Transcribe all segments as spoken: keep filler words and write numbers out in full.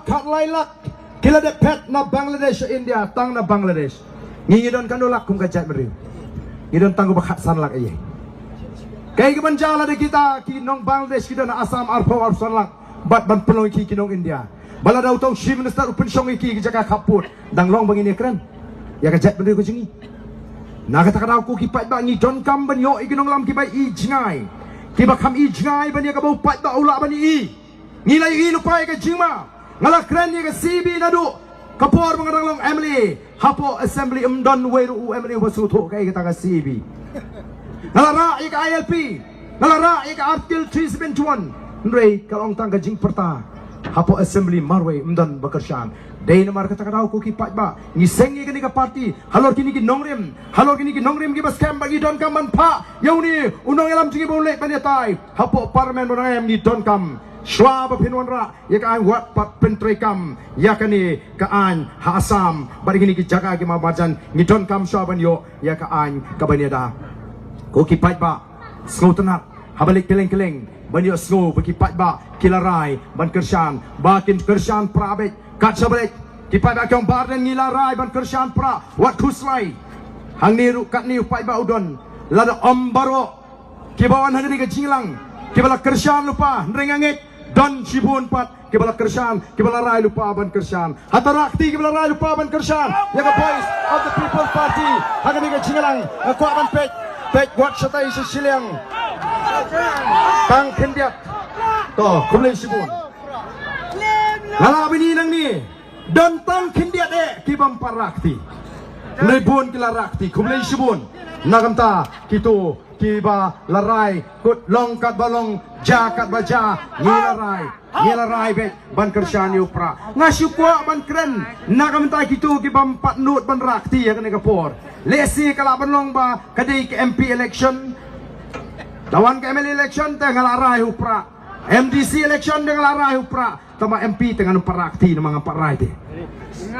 Khatlai lak ki la dep phet na Bangladesh sha India, tang na Bangladesh. Ngi ngi don katno lak kum ka jaitbynriew? Ngi don tang kumba khatsan lak ïa. Kaei kaban jia lada kita ki nong Bangladesh ki don ha Assam arphew arphew san lak bad ban pynlong ïa ki ki nong India? Ba lada uta u Chief Minister u pynshong ïa ki ki jaka khappud, dang long ba ngin ïakren ïa ka jaitbynriew ka jong ngi? Na kata ka daw ko ki paidbah, ngi donkam ban ïoh ïa ki nongïalam kiba i jngai, kiba kham i jngai ban ïa kaba u paidbah u lah ban i. Ngi la ïohi lypa ïa ka jingma. Nga la kren ïa ka C B naduh ka por ba nga dang long M L A. Hapoh assembly ym don uwei ruh u M L A uba sngewthuh kaei kata ka C B. Nga la rah ïa ka I L P, nga la rah ïa ka Article three seventy-one. Hynrei ka long tang ka jingpyrta hapoh assembly, marwei ym don ba kyrshan. Dei namar kata ka daw ko ki paidbah, ngi seng ïa kane ka party halor kine ki nongrim, halor kine ki nongrim kiba skhem, ba ngi donkam ban phah ïa une u nongïalam jong ngi ba u leit ban ïatai hapoh parliament ba u nang em. Ngi donkam, shuwa ba phin wanrah ïa ka aiñ, wat pat pyntreikam ïa kane ka aiñ ha Assam bad ïa kine ki jaka ki marjan. Ngi donkam shuwa ban ïoh ïa ka aiñ kaban ïada. Ko ki paidbah, sngewtynnat, haba leit kylleng kylleng ban ïohsngew ba ki paidbah ki la rai ban kyrshan, ba kin kyrshan pra beit. Kat shaba leit, ki paidbah ki ong, Bah Ardent, ngi la rai ban kyrshan pra, wat khuslai. Hangne ruh katne u paidbah u don. Lada ym baroh kiba wan ha kane ka jingïalang kiba la kyrshan lypa, hynrei nga ngeit don shibun pat kiba la kyrshan, kiba la rai lypa ban kyrshan. Hato rah kti kiba la rai lypa ban kyrshan ïa ka Voice of the People Party ha kane ka jingïalang? Nga kwah ban peit, peit wat shatai sha shiliang. Tang khyndiat. To, khublei shibun. Nga la bini nangne, don tang khyndiat eh kibym pat rah kti. Hynrei bun ki la rah kti, khublei shibun. Na ka bynta kito kiba la rai, kut long katba long, jia katba jia, ngi la rai, ngi la rai beit ban kyrshan ïa u pra. Nga shu kwah ban kren na ka bynta kito kibym pat nud ban rah kti ha kane ka por. Lehse ka lah ban long ba ka dei ka M P election, da wan ka M L A election te nga la rai u pra. M D C election te nga la rai u pra. Tangba M P te ngan ym pat rah kti namar ngam pat rai te.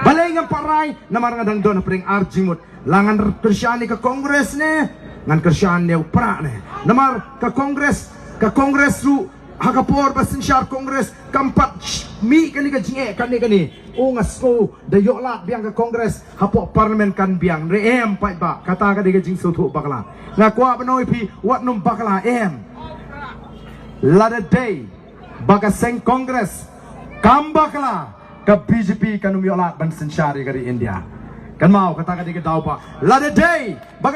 Balei ngam pat rai? Namar nga dang don hapdeng ar jingmut. La ngan kyrshan ïa ka Congress ne ngan kyrshan ïa u pra ne? Namar ka Congress, ka Congress ruh ha ka por ba synshar Congress kam pat mih kane ka jingeh kane kane. O, nga sngew da ïoh lad biang ka Congress hapoh parliament kan biang. Hynrei em paidbah, kata ka dei ka jingsngewthuh bakla. Nga kwah ban ong ïa phi, wat nym bakla em. Lada dei ba ka seng Congress kam bakla, ka B J P kan ym ïoh lad ban synshar ïa ka ri India. Kynmaw, kata ka dei ka daw ba lada dei ba ka